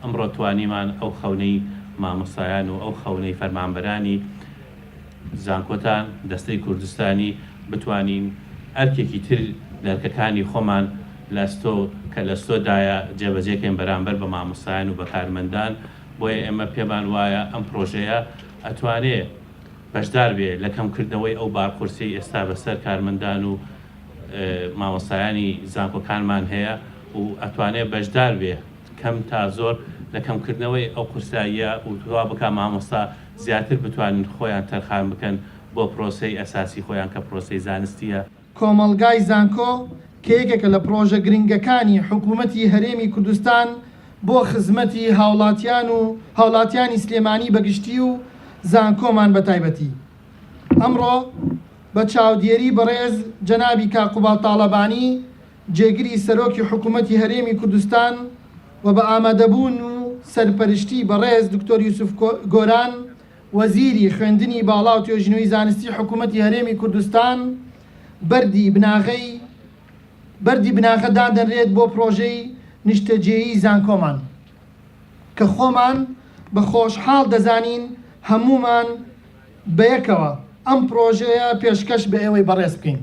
ئەمڕۆ توانیمان ئەو خەونەی مامۆستایان و ئەو خەونەی فەرمانبەرانی زانکۆتان، دەستەی کوردستانی، بتوانین ئەرکێکی تر لە ئەرکەکانی خۆمان لە ئەستۆ کە لە ئەستۆ دایە جێبەجێ کەین بەرامبەر بە مامۆستایان و بە کارمەندان، بۆیە ئێمە پێمان وایە ئەم پرۆژەیە ئەتوانێ بەشدار بێ لە کەمکردنەوەی ئەو بارقورسیەی ئێستا بەسەر کارمەندان و مامۆستایانی زانکۆکانمان هەیە و ئەتوانێ بەشدار بێ کەم تا زۆر لە کەمکردنەوەی ئەو قورساییە و وا بکا مامۆستا زیاتر بتوانن خۆیان تەرخان بکەن بۆ پرۆسەی ئەساسی خۆیان کە پرۆسەی زانستیە. کۆمەڵگای زانکۆ کە یەکێکە لە پڕۆژە گرنگەکانی حکوومەتی هەرێمی کوردستان بۆ خزمەتی هاوڵاتیان و هاوڵاتیانی سلێمانی بە گشتی و زانکۆمان بە تایبەتی ئەمڕۆ بە چاودێری بەڕێز جەنابی کاک قوباد تاڵەبانی جێگری سەرۆکی حکوومەتی هەرێمی کوردستان و بە ئامادەبوون و سەرپەرشتی بەڕێز دکتۆر یوسف گۆران وەزیری خوێندنی باڵا و توێژینەوەی زانستی حکوومەتی هەرێمی کوردستان بەردی بناغەی بەردی بناغە دادەنرێت بۆ پڕۆژەی نیشتەجێیی زانکۆمان کە خۆمان بە خۆشحاڵ دەزانین هەموومان بەیەکەوە ئەم پڕۆژەیە پێشکەش بە ئێوەی بەڕێز بکەین.